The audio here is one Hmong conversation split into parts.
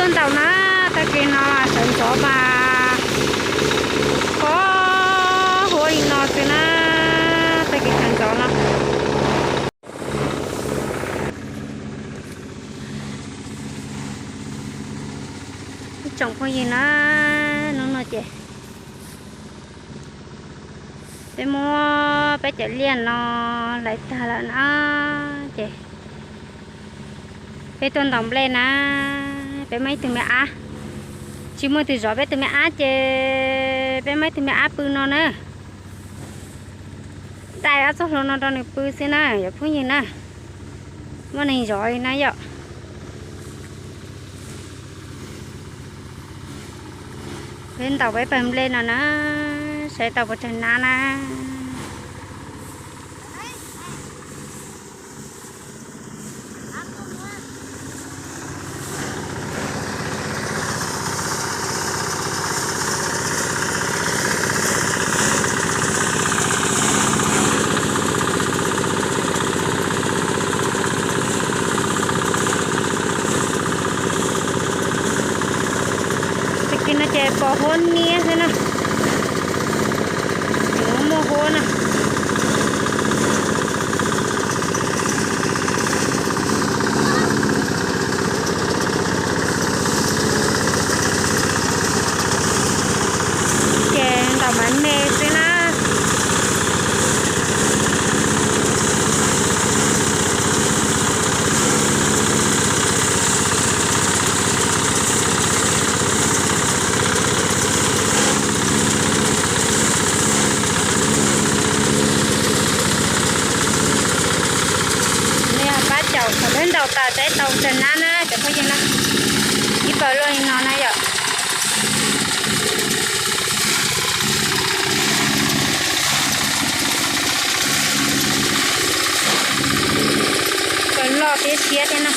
Tuaj ntaus na, tag kis no sawv ntxov mas pos huab li no xwb na, tag kis sawv ntxov no. Ib tsoom phooj ywg na, hnub no ces peb muab peb cov liaj no hlais tag lawm na, ces peb tuaj ntaus nplej na, peb muaj ib tug me ab, tsis muaj tus zov peb tus me ab ces peb muaj ib tug me ab pw no na. Dai ob txoj hlua no rau nws pw xwb na, cov phooj ywg na, muaj neeg zov li na yom. Peb ntaus peb pawg nplej no na, saib tau puas raug nab na. Tag kis no ces pos huab niab xwb na, tseem muaj huab na. Ces ntaus mas me xwb na. Pab caum kom peb ntaus tas saib tau raug nab na cov phooj ywg na. Ib pawg luaj li no na yom. Pawg loj thiab siab thiab na.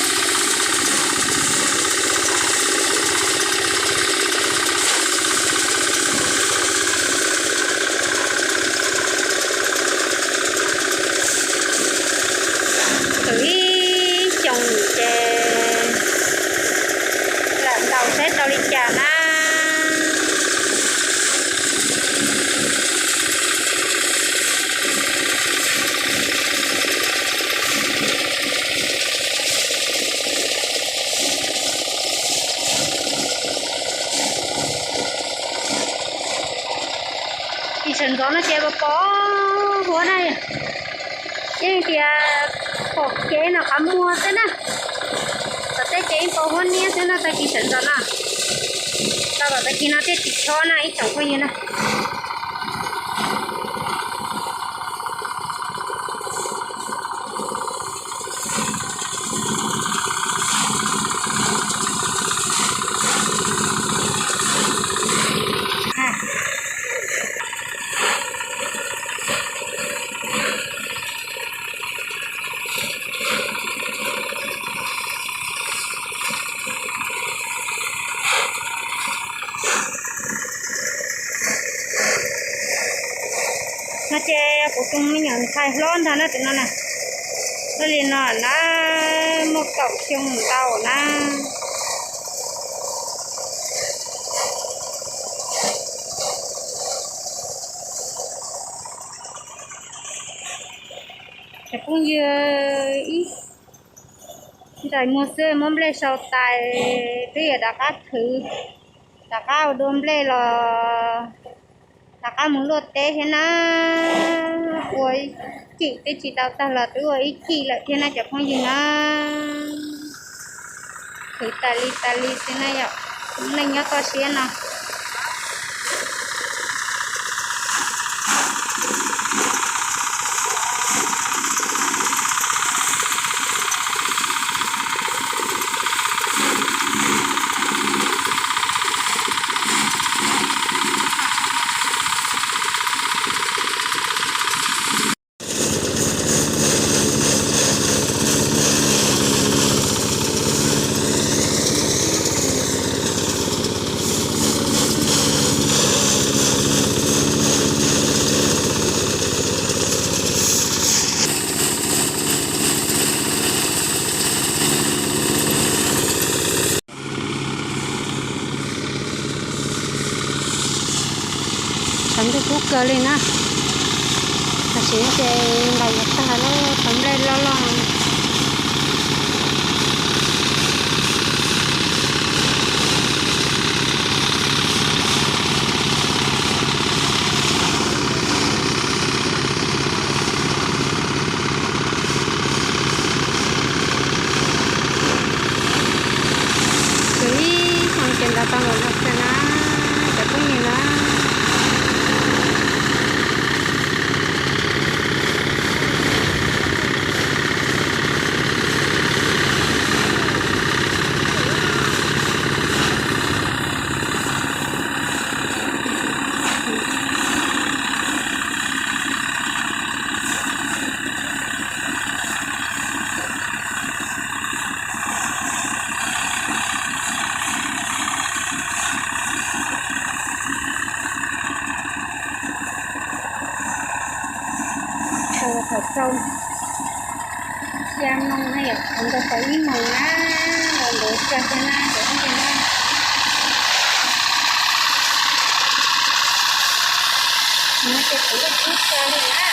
Kwv ib xyoos ces lam ntaus saib tau li cas na. Ib sawv ntxov no ces pos huab na, yeej tias pom kev no qhov muag xwb na. Tom tej ces yeej pos huab niab xwb no, tag kis sawv ntxov no, tau tom tag kis no thiaj tsis chob na ib tsoom phooj ywg na. No ces kuv tus me nyuam ntxhais hlob ntag na tus no na. Ua li no na, muaj kaum xyoo ntau na. Cov phooj ywg, ib ntsais muag xwb muab nplej sau tas, twb yuav rov qab khwv, rov qab ua dua nplej los rov qab mus luaj teb thiab na. Ua ib cim twb tsis tau tag los twb ua ib cim lawm thiab na cov phooj ywg na. Khwv tas li tas li xwb na yom, neej nyob toj siab no. Kub kawg li na. Tam sim no ces ntais yuav tag lawm, tau nplej loj loj. Ces ib xyoo ces ntais tau los no xwb na, cov phooj ywg na. Thaum rau xya moos na yom, thaum ntawd tau ib moos na, los ntuv tag xwb na cov phooj ywg na. No ces kuv ib kub tag li na.